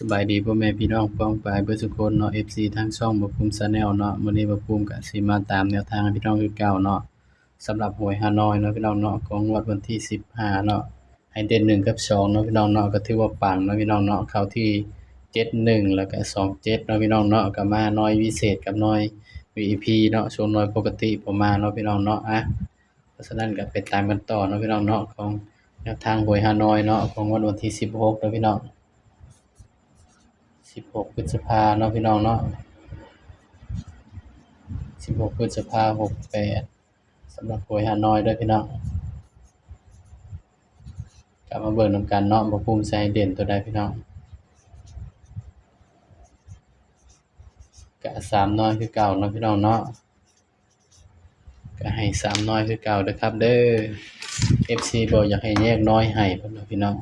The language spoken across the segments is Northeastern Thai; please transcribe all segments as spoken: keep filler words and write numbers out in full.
สบายดีพ่อแม่พี่น้องป้องปายเบิดสุคนเนาะ เอฟซี ทางช่องบ่าวภูมิ Channel เนาะ มื้อนี้บ่าวภูมิก็สิมาตามแนวทางให้พี่น้องคือเก่าเนาะ สำหรับหวยฮานอยเนาะพี่น้องเนาะ ของงวดวันที่สิบห้าเนาะ ให้เด่นหนึ่งกับสองเนาะพี่น้องเนาะ ก็ถือว่าปังเนาะพี่น้องเนาะ เข้าที่เจ็ดหนึ่ง แล้วก็สองเจ็ดเนาะพี่น้องเนาะ ก็มาหน่วยพิเศษกับหน่วย วี ไอ พี เนาะ ส่วนหน่วยปกติบ่มาเนาะพี่น้องเนาะ อ่ะ เพราะฉะนั้นก็ไปตามกันต่อเนาะพี่น้องเนาะ ของแนวทางหวยฮานอยเนาะ ของงวดวันที่สิบหกเนาะพี่น้อง สิบหก พฤษภาเนาะพี่น้องเนาะ สิบหก พฤษภา หกแปด สำหรับหวยฮานอยเด้อพี่น้อง กลับมาเบิ่งนำกันเนาะ บ่าวภูมิสิให้เด่นตัวใดพี่น้อง กะสามหน่วยคือเก่าเนาะพี่น้องเนาะ ก็ให้สามหน่วยคือเก่าเด้อครับเด้อ เอฟซี บอกอยากให้แยกหน่วยให้เพิ่นเนาะพี่น้อง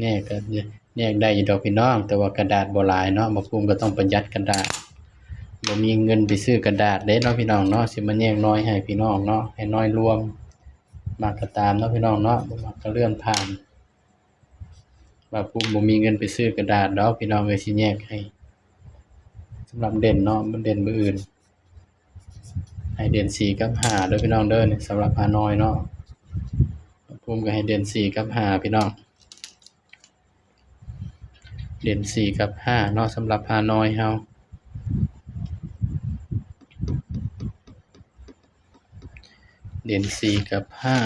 แยกก็แยกได้อยู่ดอกพี่น้อง แต่ว่ากระดาษบ่หลายเนาะ บ่าวภูมิก็ต้องประหยัดกระดาษ บ่มีเงินไปซื้อกระดาษเด้เนาะพี่น้องเนาะ สิมาแยกหน่วยให้พี่น้องเนาะ ให้หน่วยรวม มักก็ตามเนาะพี่น้องเนาะ บ่มักก็เลื่อนผ่าน บ่าวภูมิบ่มีเงินไปซื้อกระดาษดอกพี่น้องเอ้ย สิแยกให้ สำหรับเด่นเนาะ มันเด่นมื้ออื่น ให้เด่นสี่กับห้าเด้อพี่น้องเด้อ นี่สำหรับฮานอยเนาะ บ่าวภูมิก็ให้เด่นสี่กับห้าพี่น้อง เด่นสี่กับห้าเนาะ สำหรับฮานอยเฮา เด่นสี่กับห้า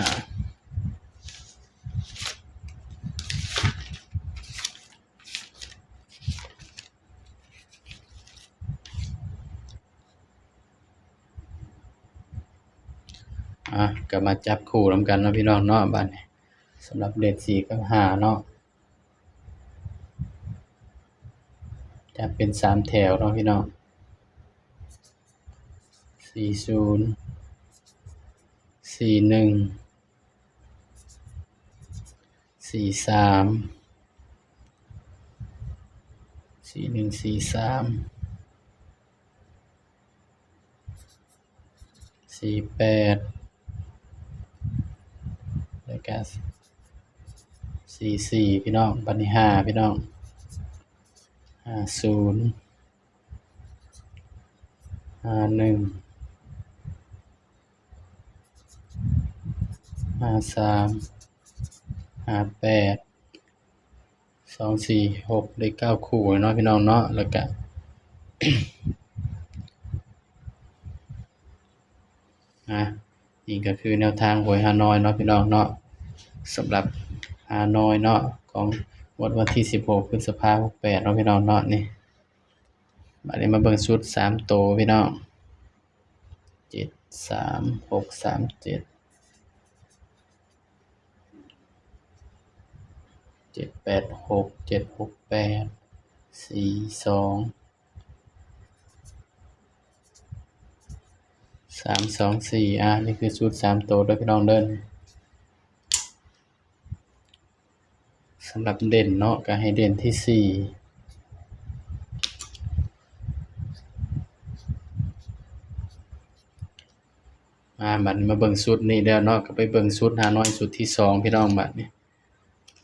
อ่ะ ก็มาจับคู่นำกันเนาะพี่น้องเนาะ บัดนี้ สำหรับเด่นสี่กับห้าเนาะ จับเป็นสามแถวเนาะพี่น้อง สี่ศูนย์ สี่หนึ่ง สี่สาม สี่หนึ่ง สี่สาม สี่แปด แล้วก็ สี่สี่ พี่น้อง บัดนี้ห้าพี่น้อง ห้าศูนย์ ห้าหนึ่ง ห้าสาม ห้าแปด สองสี่หก ได้เก้าคู่เนาะพี่น้องเนาะ แล้วก็ นะ นี่ก็คือแนวทางหวยฮานอยเนาะพี่น้องเนาะ สำหรับฮานอยเนาะ ของงวดวันที่สิบหก พฤษภา หกแปด เนาะพี่น้องเนาะ นี่ บัดนี้มาเบิ่งชุดสามตัวพี่น้อง เจ็ดสามหกสามเจ็ด เจ็ดแปดหก เจ็ดหกแปด สี่สอง สามสองสี่ อ่ะ นี่คือชุดสามตัวเด้อพี่น้องเด้อ สำหรับเด่นเนาะ ก็ให้เด่นที่สี่ อ่า บัดนี้มาเบิ่งชุดนี้แล้วเนาะ ก็ไปเบิ่งชุดฮานอยชุดที่สองพี่น้อง บัดนี้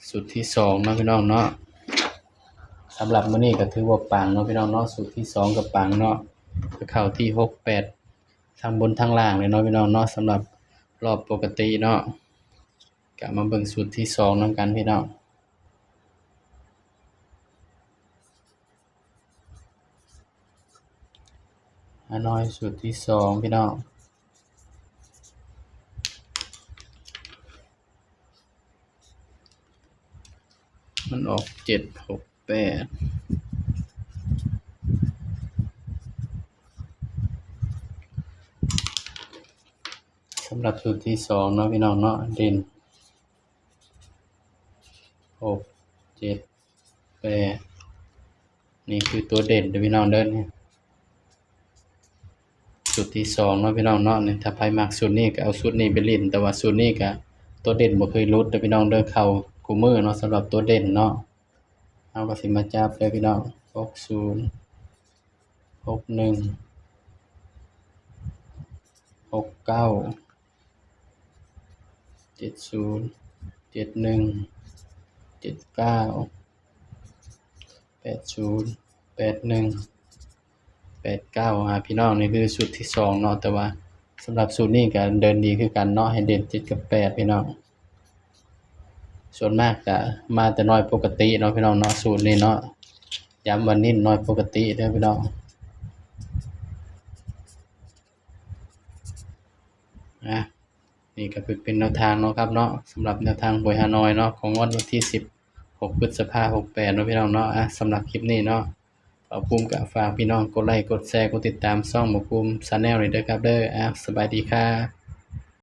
ชุดที่สองเนาะพี่น้องเนาะ สำหรับมื้อนี้ก็ถือว่าปังเนาะพี่น้องเนาะ ชุดที่สองก็ปังเนาะ ก็เข้าที่หกแปด ทั้งบนทั้งล่างเลยเนาะพี่น้องเนาะ สำหรับรอบปกติเนาะ ก็มาเบิ่งชุดที่สองนำกันพี่น้อง ฮานอยชุดที่สองพี่น้อง มันออก เจ็ดหกแปด สำหรับชุดที่สองเนาะพี่น้องเนาะ เด่น หก เจ็ด แปด นี่คือตัวเด่นเด้อพี่น้องเด้อ นี่ ชุดที่สองเนาะพี่น้องเนาะ นี่ ถ้าไผมักชุดนี้ก็เอาชุดนี้ไปเล่น แต่ว่าชุดนี้ก็ตัวเด่นบ่เคยหลุดเด้อพี่น้องเด้อ เข้าคู่มื้อเนาะ สำหรับตัวเด่นเนาะ เฮาก็สิมาจับเด้อพี่น้อง หกศูนย์ หกหนึ่ง หกเก้า เจ็ดศูนย์ เจ็ดหนึ่ง เจ็ดเก้า แปดศูนย์ แปดหนึ่ง แปดเก้า อ่า พี่น้อง นี่คือชุดที่สองเนาะ แต่ว่าสำหรับชุดนี้ก็เดินดีคือกันเนาะ ให้เด่นเจ็ดกับแปด พี่น้อง ส่วนมากก็มาแต่น้อยปกติเนาะพี่น้องเนาะ สูตรนี้เนาะ ย้ำว่าเน้นน้อยปกติเด้อพี่น้อง อ่ะ นี่ก็เป็นแนวทางเนาะครับเนาะ สำหรับแนวทางหวยฮานอยเนาะ ของงวดวันที่สิบหก พฤษภา หกแปด เนาะพี่น้องเนาะ อ่ะ สำหรับคลิปนี้เนาะ บ่าวภูมิก็ฝากพี่น้องกดไลค์ กดแชร์ กดติดตามช่องบ่าวภูมิ Channel นี่เด้อครับเด้อ อ่ะ สบายดีครับ